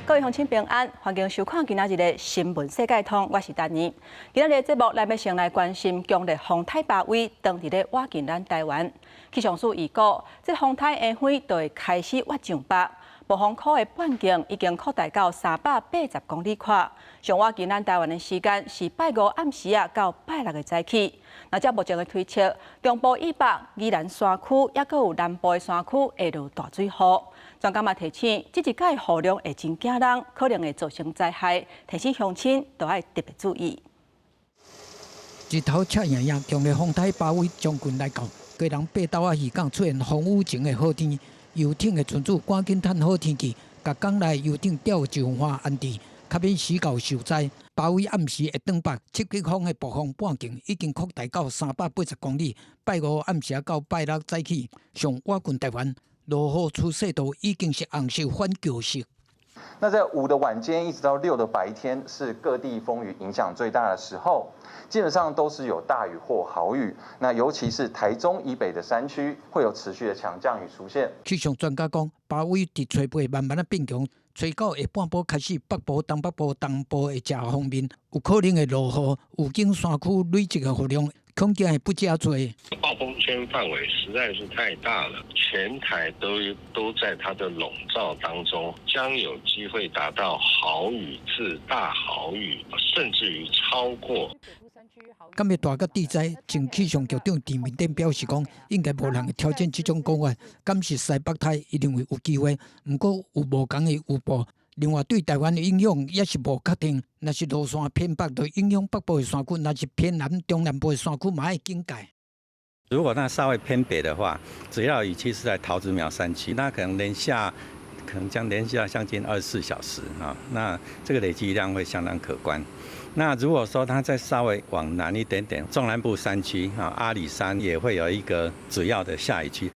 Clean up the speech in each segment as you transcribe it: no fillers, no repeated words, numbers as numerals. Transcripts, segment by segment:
各位鄉親平安，歡迎收看今仔日的新聞世界通，我是丹妮。今仔日節目，咱欲先來關心強烈風颱巴威當佇咧倚近咱台灣。氣象署預估，這風颱下昏就會開始倚上北，暴風圈的半徑已經擴大到380公里寬。上倚近咱台灣的時間是拜五暗時仔到拜六的早起。那照目前的推測，中部以北、宜蘭山區，抑閣有南部的山區會落大水雨。專家嘛提醒，這一擺雨量會真驚人，可能會造成災害，提醒鄉親都愛特別注意。日頭赤炎炎，強烈風颱巴威將近來到，基隆八斗仔漁港出現風雨前的好天，遊艇的船主趕緊趁好天氣，共港內遊艇調就岸安置，較免死到受災。巴威暗時會轉北，七級風的暴風半徑已經擴大到380公里。拜五暗時到拜六早起，上倚近台灣。落雨趨勢都已經是紅色反橘色。那在五的晚間一直到六的白天，是各地風雨影響最大的時候，基本上都是有大雨或豪雨。那尤其是台中以北的山區，會有持續的強降雨出現。氣象專家講，巴威佇吹八慢慢仔變強，吹九下半晡開始，北部、東北部、東部的遮方面有可能會落雨，雨景山區累積的雨量恐驚會不遮濟。暴風圈範圍實在是太大了，全台都在它的籠罩當中，將有機會達到豪雨至大豪雨，甚至於超過。敢會大甲致災？前氣象局長陳明典表示講，應該無人會挑戰這種講法。敢是西北颱，伊認為有機會，毋過有無仝的預報。另外，對台灣的影響也是無確定。若是路線偏北，就影響北部的山區；若是偏南、中南部的山區，嘛愛警戒。如果那稍微偏北的話，主要雨區是在桃竹苗山區，那可能連下，可能將連下將近24小時啊，那這個累積量會相當可觀。那如果說它再稍微往南一點點，中南部山區啊，阿里山也會有一個主要的下雨區。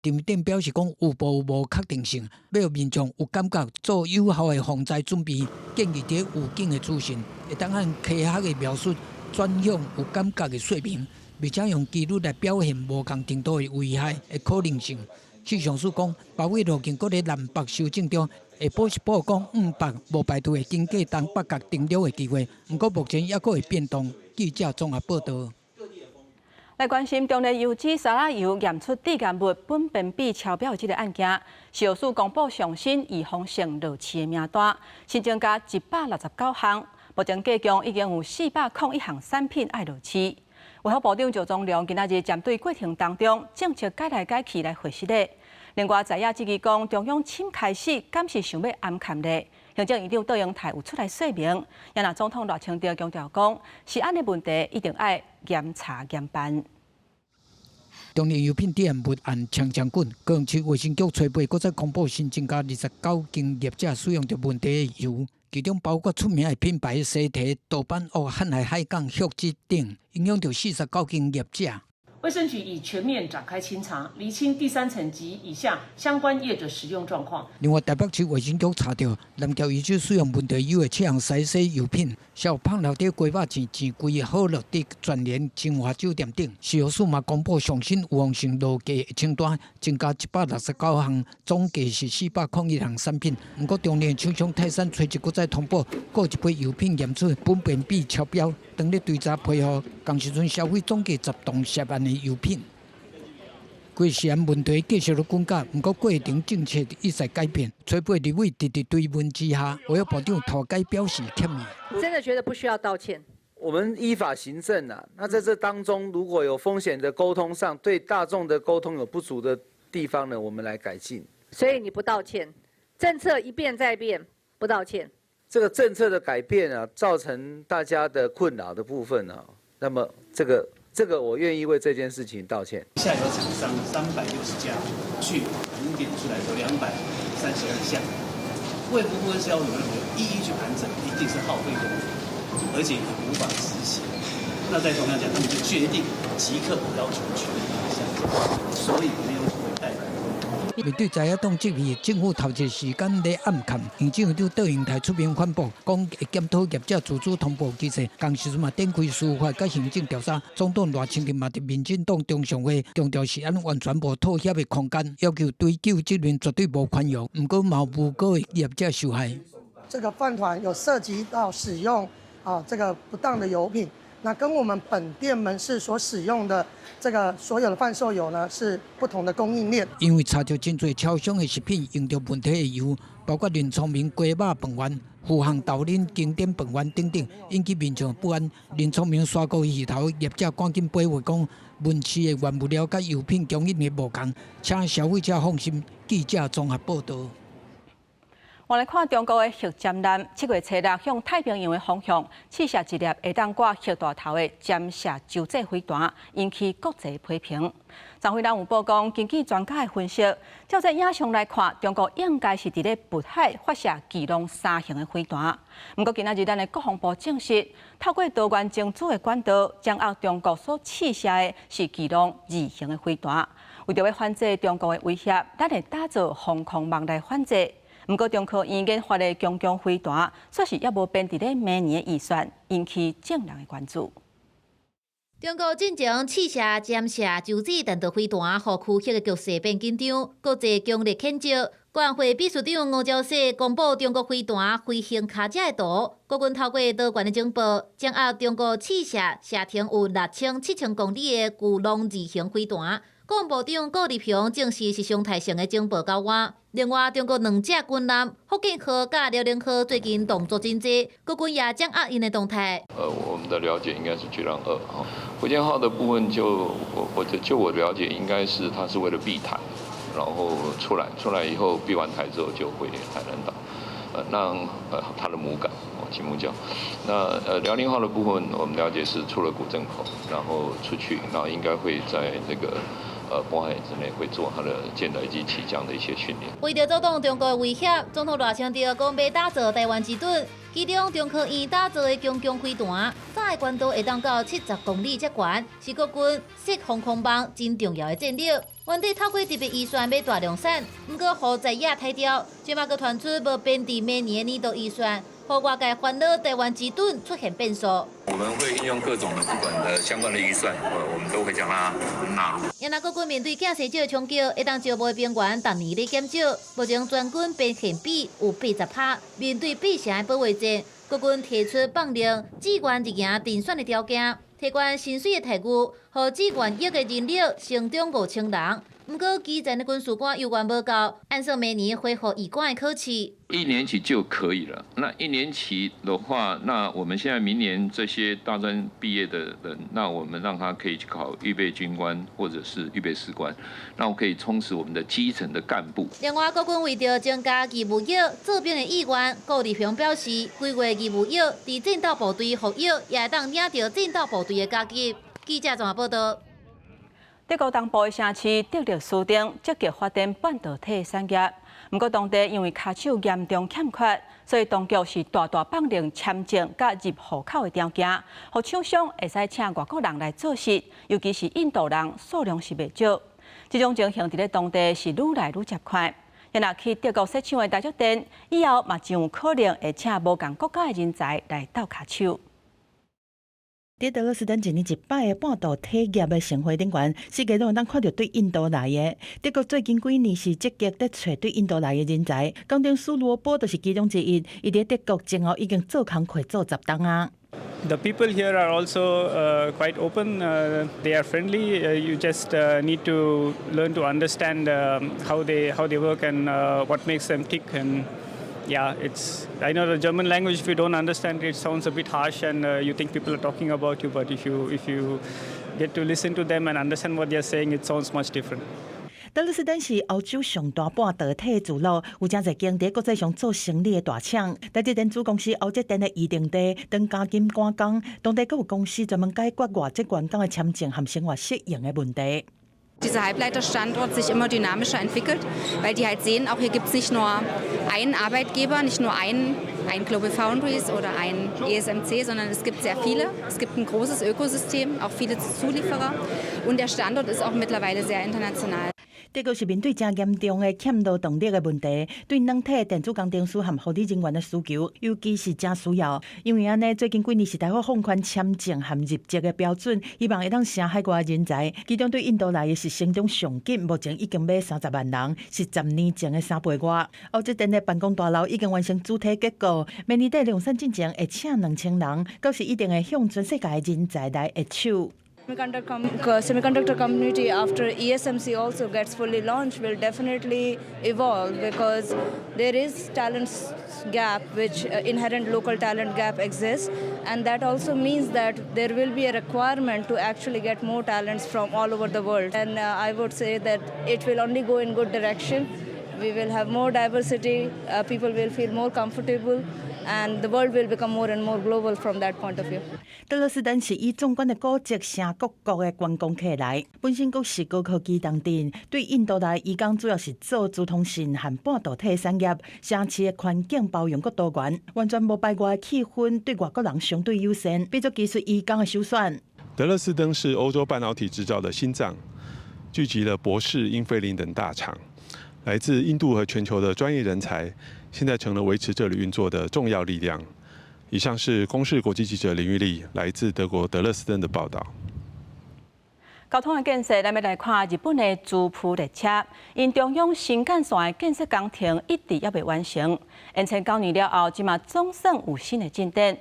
陳明典表示講，預報無確定性，欲予民眾有感覺做有效的防災準備，建議佇預警的資訊會當按科學的描述轉向有感覺的說明，而且用幾率來表現無仝程度的危害的可能性。氣象署講，巴威路徑閣佇南北修正中，下晡是報講向北無排除會經過東北角登陸的機會，毋過目前猶閣會變動。記者綜合報道。來關心中煉油脂沙拉油驗出致癌物苯苯芘超標的這个案件，食藥署公布上新預防性落試的名單，新增加169項，目前計共已經有401項產品愛落試。衛福部長趙宗龍今仔日針對過程當中政策改來改去來回釋咧。另外，在野質疑講中央審開始，敢是想欲暗崁咧？行政院長卓榮泰有出來說明，也若總統賴清德強調講，食安的問題一定愛嚴查嚴辦。中煉油品致癌物案強強滾，高雄市衛生局初八閣再公布新增加29間業者使用著問題的油，其中包括出名的品牌西提、豆瓣屋、瀚海海港、旭志等，影響著49間業者。衛生局已全面展開清查，釐清第三層及以下相關業者使用狀況。另外，台北市衛生局查著南僑油脂使用問題油的七項篩洗油品，銷放落佇雞肉糋、糋櫃、好樂迪、全聯、晶華酒店等。食藥署嘛公布上新預防性落架的清單，增加169項，總計是401項產品。毋過，中煉廠商泰山初一閣再通報，閣一批油品驗出苯苯芘超標，當日追查批予，仝時陣銷毀總計10棟涉案的油品。規食安問題繼續咧滾絞，毋過過程政策一再改變。初八立委直直追問之下，衛福部長塗改表示歉意。真的覺得不需要道歉。我們依法行政啊，那在這當中如果有風險的溝通上，對大眾的溝通有不足的地方呢，我們來改進。所以你不道歉，政策一變再變，不道歉。這個政策的改變啊，造成大家的困擾的部分啊，那麼這個我願意為這件事情道歉。下游廠商360家去盤點出來的232項，衛福部跟消委會一一去盤整，一定是耗費功夫，而且也無法執行。那在同樣講，他們就決定即刻要求全面下架，所以沒有所謂代表。面對在野黨質疑，政府投一時間咧暗崁，行政院長卓榮泰出面反駁，講會檢討業者自主通報機制，同時嘛展開司法佮行政調查。總統賴清德嘛佇民進黨中常會強調是按完全無妥協的空間，要求追究責任絕對無寬容。毋過嘛有無辜的業者受害。這個飯糰有涉及到使用啊這個不當的油品，那跟我們本店門市所使用的這個所有的販售油呢，是不同的供應鏈。因為查著真濟超商的食品用著問題的油，包括林聰明雞肉飯圓、富航豆奶經典飯圓等等，引起民眾不安。林聰明沙鍋魚頭業者趕緊回覆講，門市的原物料佮油品供應的無仝，請消費者放心。記者綜合報導。我來看中國的核潛艦，7月初六向太平洋的方向試射一粒會當掛核彈頭的潛射洲際飛彈，引起國際批評。昨昏咱有報講，根據專家的分析，照這影像來看，中國應該是佇咧渤海發射基隆3型的飛彈。毋過今仔日咱的國防部證實，透過多元情資的管道，掌握中國所試射的是基隆2型的飛彈。為著欲反制中國的威脅，咱會打造防空網來反制。毋過中科院研發的強強飛彈，煞是猶無編佇咧明年的預算，引起眾人的關注。中國進前試射潛射洲際彈道飛彈，予區域的局勢變緊張，國際強烈譴責。國安會秘書長吳釗燮公布中國飛彈飛行跤跡的圖，國軍透過多元的情報，掌握中國試射射程有6000、7000公里的巨龍2型飛彈。國防部長顧立雄證實是常態性的情報交換。另外，中國兩隻軍艦福建號佮遼寧號最近動作真濟，國軍也掌握𪜶的動態。我們的了解應該是巨浪2哈，福建號的部分就我了解，應該是它是為了避台，然後出來，出來以後避完台之後就回海南島，讓它的母港哦金門礁。那遼寧號的部分，我們了解是出了古鎮口，然後出去，然後應該會在這個渤海之內會做它的艦載機起降的一些訓練。為著阻擋中國的威脅，總統賴清德講欲打造台灣之盾，其中中科院打造的強強飛彈，炸的高度會當到70公里遮懸，是國軍設防空網真重要的戰略。原底透過特別預算欲大量產，毋過予在野刣掉，這馬閣傳出無編佇明年的年度預算，予外界煩惱台灣之盾出現變數。我們會運用各種的不管的相關的預算，我們都會將它納入。若國軍面對寄生者的衝擊，會當招募的兵員逐年咧減少，目前全軍編遣比有80%。面對八成的保衛戰，國軍提出放任志願入營甄選的條件，提懸薪水的待遇，予志願役的人力成長5000人。毋過基層的軍事官猶原無夠，按算明年恢復預官的考試。一年期就可以了。那一年期的話，那我們現在明年這些大專畢業的人，那我們讓他可以去考預備軍官或者是預備士官，那我可以充實我們的基層的幹部。另外，國軍為著增加義務役做兵的意願，顧立雄表示，幾月義務役佇戰鬥部隊服役，也會當領著戰鬥部隊的加給。記者綜合報道。德國東部的城市德勒斯登積極發展半導體產業，毋過當地因為跤手嚴重欠缺，所以當局是大大放寬簽證佮入戶口的條件，予廠商會使請外國人來做事，尤其是印度人數量是袂少。這種情形佇咧當地是愈來愈捷快。若去德國設廠的台積電，以後嘛真有可能會請無仝國家的人才來鬥跤手。佇德勒斯登一年一擺的半導體業的盛會頂懸，世界攏會當看著對印度來的。德國最近幾年是積極佇揣對印度來的人才，工程師羅波就是其中之一。伊佇德國前後已經做工課做10冬啊。 The people here are also quite open. They are friendly. You just need to learn to understand how they work and what makes them tick. And yeah, it's I know the German language. If you don't understand it, it sounds a bit harsh, and you think people are talking about you. But if you get to listen to them and understand what they are saying, it sounds much different. 德勒斯登是歐洲上大半導體聚落，有誠濟間佇國際上做生理的大廠。台積電子公司歐積電的預定地當加緊趕工，當地閣有公司專門解決外籍員工的簽證和生活適應的問題。 Dieser Halbleiterstandort sich immer dynamischer entwickelt, weil die halt sehen, auch hier gibt es nicht nur einen Arbeitgeber, nicht nur ein Global Foundries oder ein ESMC, sondern es gibt sehr viele. Es gibt ein großes Ökosystem, auch viele Zulieferer und der Standort ist auch mittlerweile sehr international. 德國是面對誠嚴重的欠勞動力的問題，對軟體電子工程師和護理人員的需求，尤其是誠需要。因為按呢，最近幾年是大幅放寬簽證和入籍的標準，希望會當吸海外人才。其中對印度來的是成長上緊，目前已經欲30萬人，是10年前的3倍外。歐積電的辦公大樓已經完成主體結構，明年底量產進前會請2000人，到時一定會向全世界的人才來握手。 Semiconductor community after ESMC also gets fully launched will definitely evolve because there is talent gap, which inherent local talent gap exists, and that also means that there will be a requirement to actually get more talents from all over the world. And I would say that it will only go in good direction. We will have more diversity, people will feel more comfortable, and the world will become more and more global from that point of view. 德勒斯登是以壯觀的古蹟吸各國的觀光客來，本身閣是高科技重鎮，對印度來移工主要是做資通訊和半導體產業，城市的環境包容閣多元，完全無排外的氣氛，對外國人相對友善，變做技術移工的首選。德勒斯登是歐洲半導體製造的心臟，聚集了博世、英飛凌等大廠。來自印度和全球的專業人才，現在成了維持這裡運作的重要力量。以上是公視國際記者林玉麗來自德國德勒斯登的報道。交通的建設，咱欲來看日本的芝浦列車，𪜶中央新幹線的建設工程一直猶未完成，延遲9年了後，這馬總算有新的進展。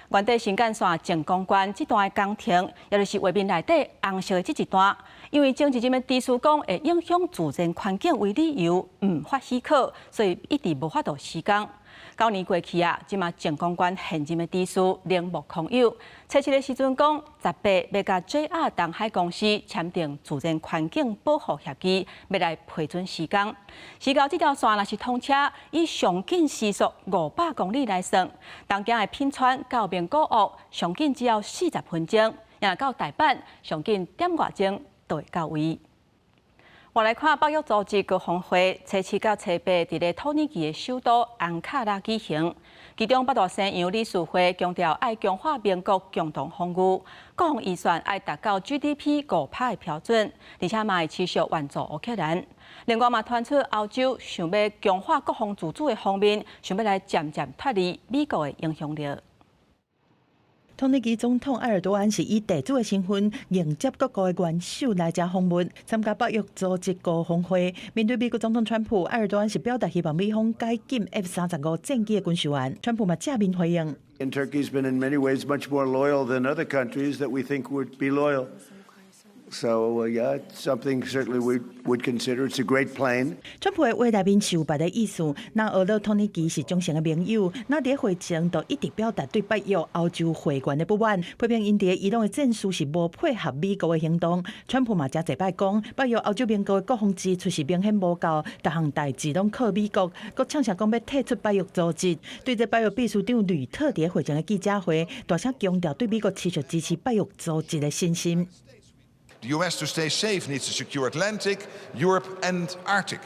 原底新幹線靜岡縣這段的工程，也就是畫面內底紅色的這一段，因為前一任的知事講會影響自然環境為理由，毋發許可，所以一直無法度施工。9年過去啊，這馬靜岡縣現任的知事鈴木康友，初七的時陣講，18欲佮 JR 東海公司簽訂自然環境保護協議，欲來批准施工。時到這條線若是通車，以上緊時速500公里來算，東京的品川到名古屋上緊只要40分鐘，若到大阪上緊點外鐘就會到位。我來看北約組織高峰會，初七到初八佇咧土耳其的首都安卡拉舉行。其中北大西洋理事會強調愛強化盟國共同防禦，國防預算愛達到 GDP 5%的標準，而且嘛會持續援助烏克蘭。另外嘛，傳出歐洲想欲強化國防自主的方面，想欲來漸漸脫離美國的影響力。土耳其總統埃爾多安是以地主的身份迎接各國的元首來遮訪問，參加北約組織高峰會。面對美國總統川普，埃爾多安是表達希望美方解禁 F-35戰機的軍售案。川普嘛正面回應。 And Turkey's been in many ways much more loyal than other countries that we think would be loyal. So, yeah, it's something certainly we would consider. It's a great plane. 川普的話內面是有別的意思。若呵咾土耳其是忠誠的盟友，那佇會前就一直表達對北約歐洲會員的不滿，批評𪜶佇伊朗的戰事是無配合美國的行動。川普嘛誠濟擺講，北約歐洲盟國的國防支出是明顯無夠，逐項代誌攏靠美國，閣嗆聲講欲退出北約組織。對這北約秘書長呂特佇會前的記者會，大聲強調對美國持續支持北約組織的信心。 The U.S. to stay safe needs a secure Atlantic, Europe and Arctic.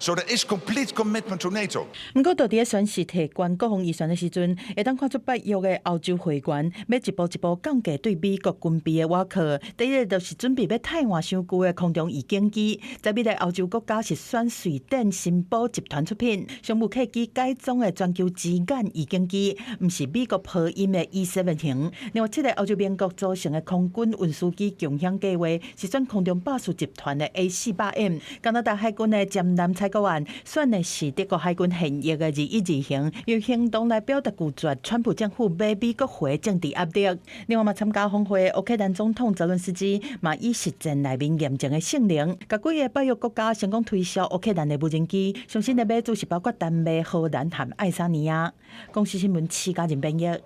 So there is complete commitment to NATO. 毋過，佇咧宣誓提懸國防預算的時陣，會當看出北約的歐洲會員欲一步一步降低對美國軍備的倚靠。第一个就是準備欲替換傷舊的空中預警機，在未來歐洲國家是選瑞典新寶集團出品，商務客機改裝的全球之眼預警機，毋是美國波音的 E7 型。另外，七个歐洲盟國組成的空軍運輸機共享計劃，是選空中霸士集團的 A48M。加拿大海軍的潛艦採購案選的是德國海軍現役的212型，用行動來表達拒絕川普政府買美國貨的政治壓力。另外嘛，參加峰會烏克蘭總統澤倫斯基嘛，以實戰內面驗證的性能，共幾个北約國家成功推銷烏克蘭的無人機。上新的買主是包括丹麥、荷蘭和愛沙尼亞。公視新聞徐嘉仁編譯。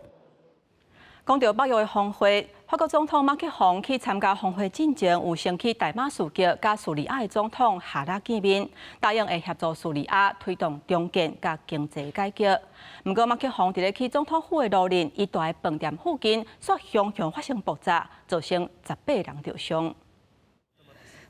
講到北約的峰會，法國總統馬克宏去參加峰會進前，有先去大馬士革佮敘利亞的總統哈拉見面，答應會協助敘利亞推動重建佮經濟改革。毋過馬克宏佇咧去總統府的路頂，伊蹛的飯店附近，煞雄雄發生爆炸，造成18人著傷。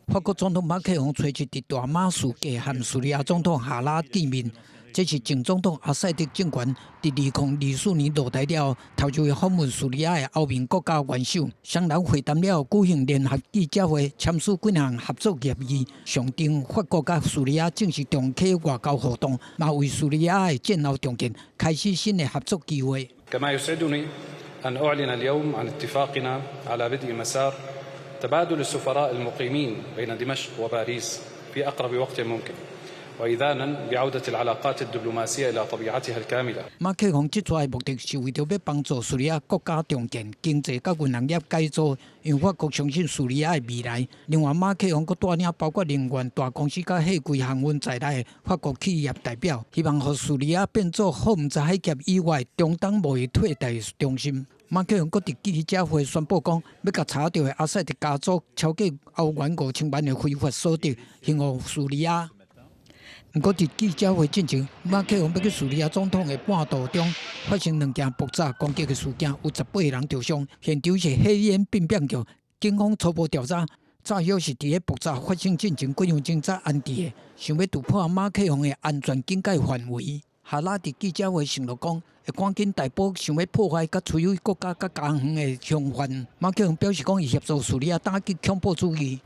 法國總統馬克宏初七佇大馬士革和敘利亞總統哈拉見面。這是前總統阿薩德政權佇2024年落台了後，頭一位訪問敘利亞的歐盟國家元首。雙人會談了後，舉行聯合記者會，簽署幾項合作協議，象徵法國佮敘利亞正式重啟外交活動，嘛為敘利亞的戰後重建開始新的合作機會。 كما يسعدني أن أعلن اليوم عن اتفاقنا على بدء مسار تبادل السفراء المقيمين بين دمشق وباريس في أقرب وقت ممكن وإيذانا بعودة العلاقات الدبلوماسية إلى طبيعتها الكاملة。馬克宏這逝的目的是為著欲幫助敘利亞國家重建、經濟佮銀行業改造，讓法國相信敘利亞的未來。另外，馬克宏閣帶領包括能源大公司佮貨櫃航運在內的法國企業代表，希望予敘利亞變做霍姆茲海峽以外中東貿易替代中心。馬克宏閣佇記者會宣布講，欲共查著的阿薩德家族超過歐元5000萬的非法所得，還予敘利亞。毋過，佇記者會進前，馬克宏欲去敘利亞總統的半途中，發生兩件爆炸攻擊的事件，有18個人著傷。現場是火焰變變叫，警方初步調查，炸藥是佇咧爆炸發生進前幾分鐘才安置的，想欲突破馬克宏的安全警戒範圍。哈拉佇記者會承諾講，會趕緊逮捕想欲破壞佮摧毀國家佮家園的兇犯。馬克宏表示講，會協助敘利亞打擊恐怖主義。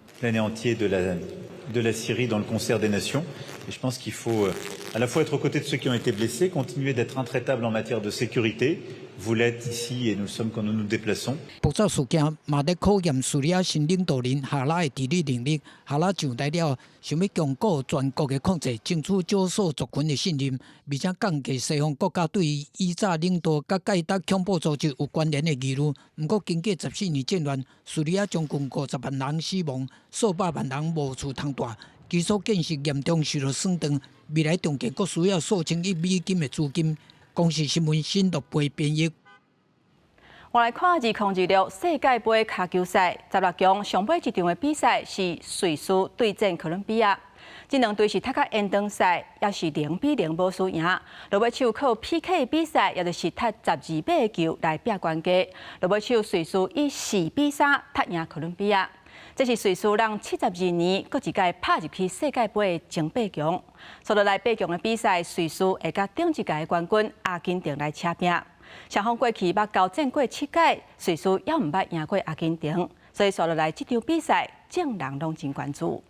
de la Syrie dans le concert des nations. Et je pense qu'il faut à la fois être aux côtés de ceux qui ont été blessés, continuer d'être intraitable en matière de sécurité. Vous l'êtes ici et nous le sommes quand nous nous déplaçons. 爆炸事件嘛咧考驗敘利亞新領導人哈拉的治理能力。哈拉上台了後，想欲鞏固全國的控制，爭取少數族群的信任，而且降低西方國家對伊以早領導佮蓋達恐怖組織有關聯的疑慮。毋過，經過14年戰亂，敘利亞將近50萬人死亡，數百萬人無厝通蹛，基礎建設嚴重受到損斷，未來重建閣需要數千億美金的資金。公視新聞新錄播編譯。我來看2026世界盃跤球賽16強上尾一場的比賽是瑞士對戰哥倫比亞，這兩隊是踢甲延長賽，也是0比0無輸贏。落尾手靠 PK 比賽，也就是踢12碼球來拼懸低。落尾手瑞士以4比3踢贏哥倫比亞。這是瑞士人72年閣一屆拍入去世界盃的前八強。紲落來八強的比賽，瑞士會佮頂一屆的冠軍阿根廷來車拚。雙方過去捌交戰過七屆，瑞士猶毋捌贏過阿根廷，所以紲落來這場比賽，眾人攏真關注。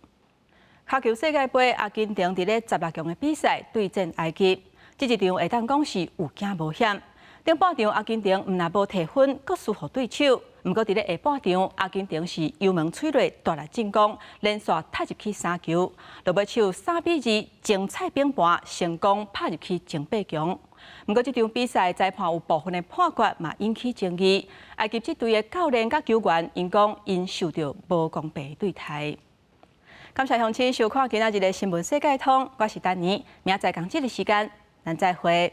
跤球世界盃，阿根廷佇咧16強的比賽對戰埃及，這一場會當講是有驚無險。頂半場阿根廷毋但無提分，閣輸予對手。毋過佇咧下半場，阿根廷是油門催淚，大力進攻，連續踢入去三球，落尾手3比2，精彩反盤，成功拍入去前八強。毋過這場比賽裁判有部分的判決嘛引起爭議，埃及這隊的教練佮球員𪜶講𪜶受著無公平對待。感謝鄉親收看今仔日的新聞世界通，我是丹妮，明仔載仝這个時間，咱再會。